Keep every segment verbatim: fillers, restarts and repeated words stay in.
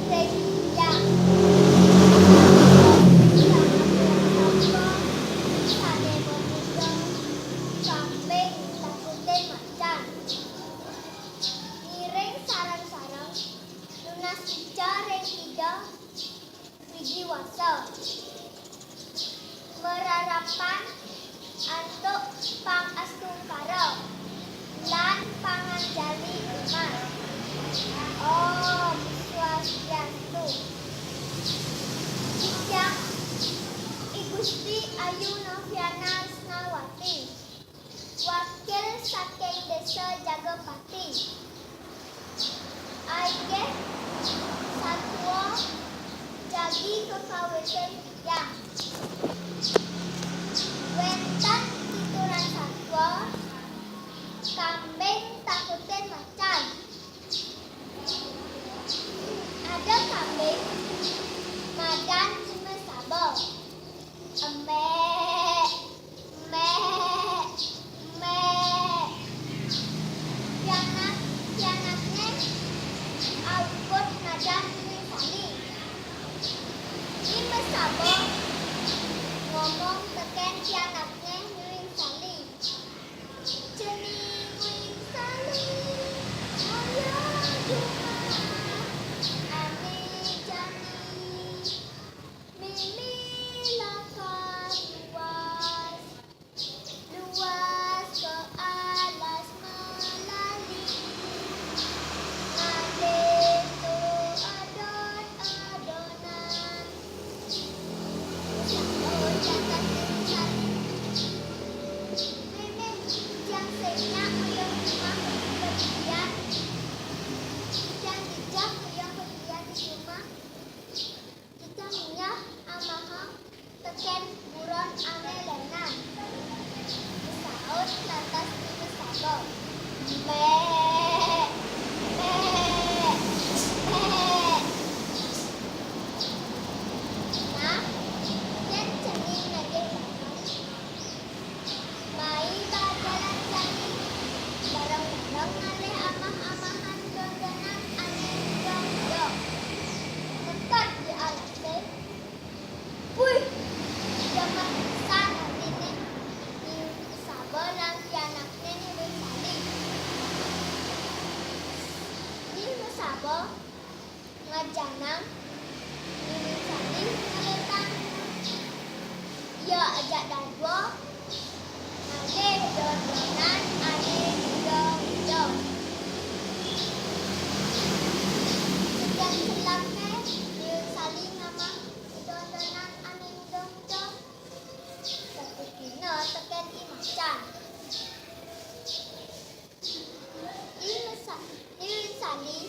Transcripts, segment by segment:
Ring tiang. Sané manunggang kambing takutin macan. Ngiring sareng-sareng nunas ica ring Ida Widi Wasa. Mararapan antuk pangastungkara lan panganjali umat. Om Swastiastu. Titiang I Gusti Ayu Noviana Rusnawati, wakil saking Désa Jagapati. Inggih satua jagi kekawitin titiang. Wénten pituran satua, kambing takutin macan. Ada kambing madan Ima Saba. Emék, emék, emék. Pianak, pianakné auput madan Ima Sali. Ima Saba ngomong tekén pianakné Ima Sali. Cening Ima Sali, ayo jumah, ané jani. Mimih lakar luas, luas ka alas malali. Ngalih to adon-adonan. Saut lantas Ima Sali. Mimih, jang sing nyak hoyong jumah ka padidian. Jang jejeh hoyong padidian di jumah. Kita minyak amahang tekén buron ané lénan. Saut lantas Ima Saba. Mék, mék, mék. Nah, yén cening nagih makan. Mai bajalan jani, bareng-bareng ngalih amah-amahan dondonan ané ngido-ngido. Neked di alasé, puih, demen pisan atiné Ima Saba lan pianakné Ima Sali. Ima Saba ngajanang Ima Sali ngelétan. Ia ajak dadua ngalih dondonan ané ngido-ngido. Sajan selapné Ima Sali ngamah dondonan ané ngido-ngido. Sapunika tekén I Macan. Ima Sa-, Ima Sali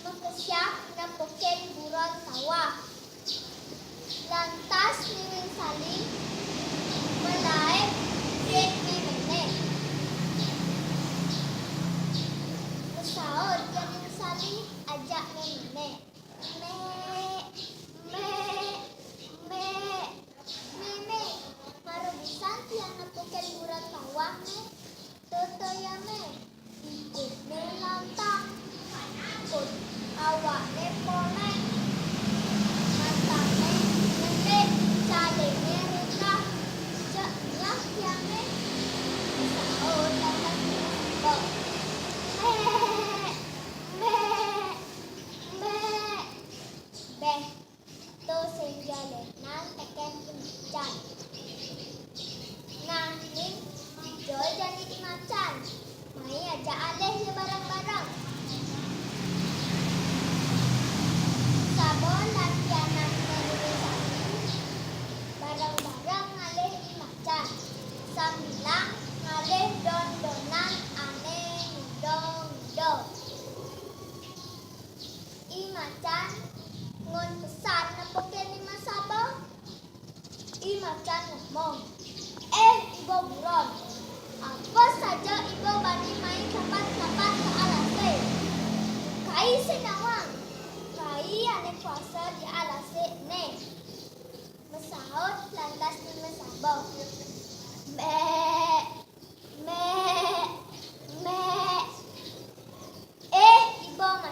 makesiab nepukin buron sawah. Lantas Ima Sali malaib ring méméné. Masaut jani Ima Sali ajak méméné. Mék, mék, mék. Mémé, mara pisan tiang nepukin buron sawah, Mé. Tutu ya, Mé. Ikusné lantang. Awakné poléng. Matané ngelik, caliné rikah. Cek nyah tiangé. Saut lantas Ima Saba. Mék, mék, mék. Béh, to sing ja lénan tekén I Macan. Nah, ning, dija jani I Macan. Mai ajak alih ya bareng-bareng. Saba lan pianakné Ima Sali bareng-bareng ngalih I Macan. Sambilang ngalih don-donan ané ngido-ngido. I Macan ngon pesan nepukin Ima Saba. I Macan ngomong, "Éh, iba buron, apa saja iba bani mai kapan-kapan ka alasé. Kai sing nawang, kai ané kuasa di alasé ené." Masaut lantas Ima Saba. Mék, mék, mék. Éh, iba Ima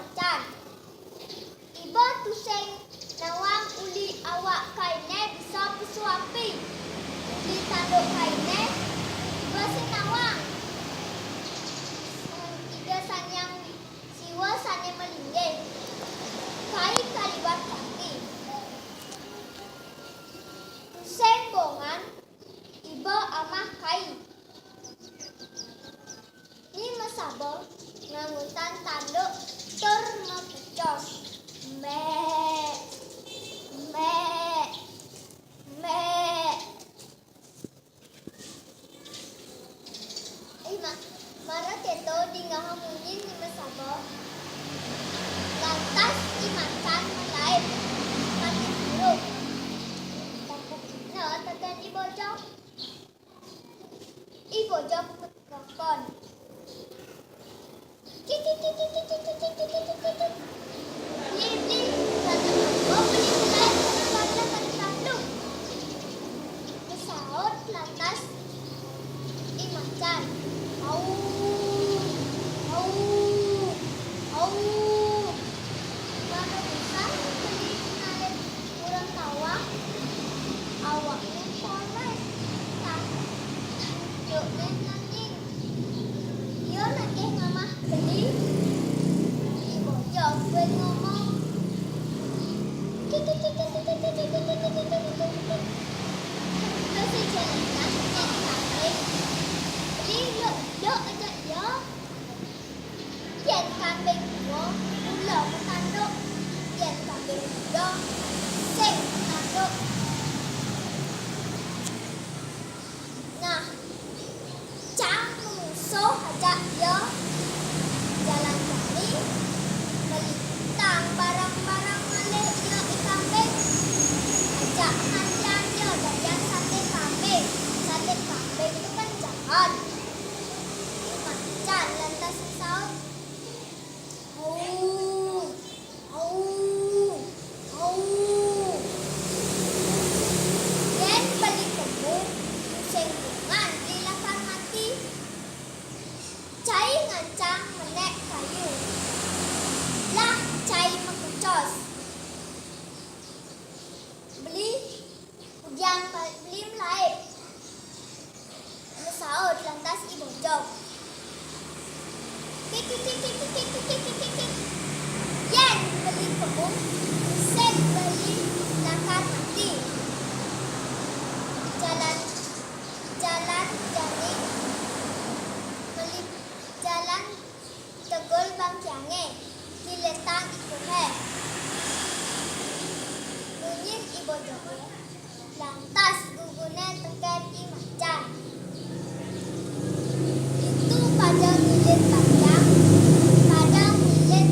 Dokter mapucos. Mek, mek, mek. Ima, mara keto dingaha munyin ni masaba. Lantas I Macan malaib pati puruk. Tapukinna teken I Bojog. I Bojog matakon. Bli, bli, kada apa beli mulai kana warna kada tapluk. Masaut lantas I Macan. Au, au, au. Mara pisan beli naik urang tawah. Awaknya poles. Tah, duduknya nanging. Ia nagih ngamah beli. I Bojog buin ngomong. Kikik, kikik, kikik, kikik, kikik, kikik, kikik, kikik. Kasih jalan nang nyari kambing. Beli lok-lok aja ia. Yén kambing tua, ula matanduk. Yén kambing muda, sing matanduk. Nah, cang mumusuh aja ia. Jalan jani, melintang barang-barang ngalih ia I Kambing. Aja ngantian ia gayan saté kambing. Saté kambing tu kan jahat. I Macan lantas masaut. Au, au, au. Yén beli kemu, tusing bungan beli lakar mati. Cai ngancang menék kayu. Lah cai makucos. Beli, udiang beli malaib. Masaut lantas I Bojog. Kik, kik, kik. Yén beli kemu, tusing beli lakar mati. Jalan, jalan jani, beli jalan tegul bangkiangé, kilitang I Puhé. Munyin I Bojogé, lantas guguné tekén I Macan. Ditu pada ngilit bangkiang, pada ngilit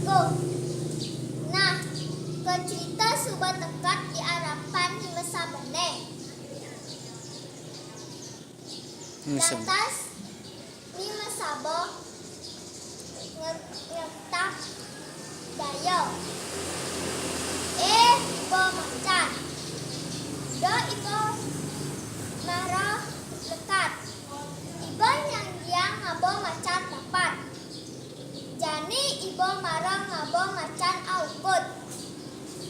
kuh. Nah, kacrita suba teked di arapan ni masabané. Lantas, ni masaba nge-, ngetap daya. Eh, Iba Macan. Da Iba mara lekad. Iba nyanggiang ngaba macan dapat. Jani Iba mara ngaba macan aukud.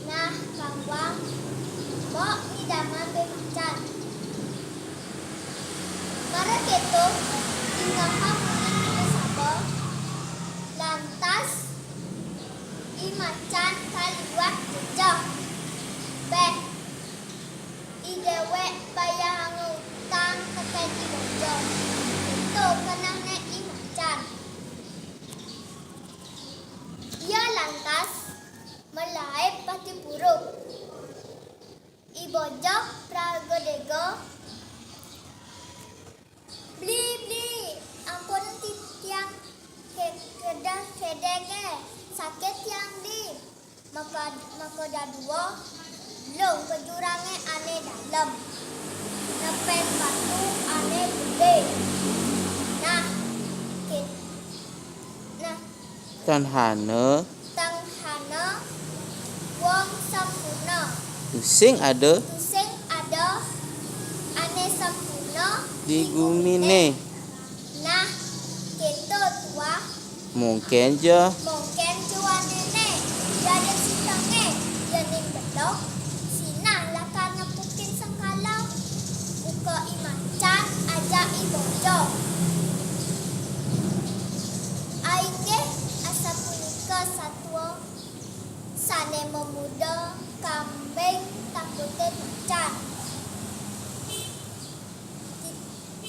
Nah, Kang Wang, mok ngidangan bé macan. Mara kéto, dingaha munyin Iba Saba, lantas I Macan kaliwat jejeh. Béh, I déwék bayahanga utang tekén I Bojog. Kéto kenehné I Macan. Ia lantas malaib pati puruk. I Bojog pragadéga, "Bli, Bli, ampun titiang ke-, kedeh kedengé, sakit tiang, Bli." Maka, maka dadua, lung ka jurangé ané dalem. Nepén batu ané gedé. Nah, kit-, nah, Tanghana. Tanghana wong sampurna. Tusing ada. Tusing ada ané sampurna di guminé. Nah, kéto tuah. Mungkin ja. Mungkin ja ané né, dadi sitengé, yéning belog, sinah lakar nepukin sengkala. Buka I Macan ajak I Bojog. Inggih asapunika satua sané mamuda kambing takutin macan. Ti-,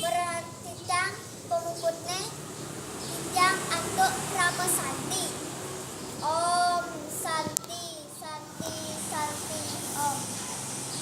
meratitan pamuputné, titiang antuk Ramasandi. O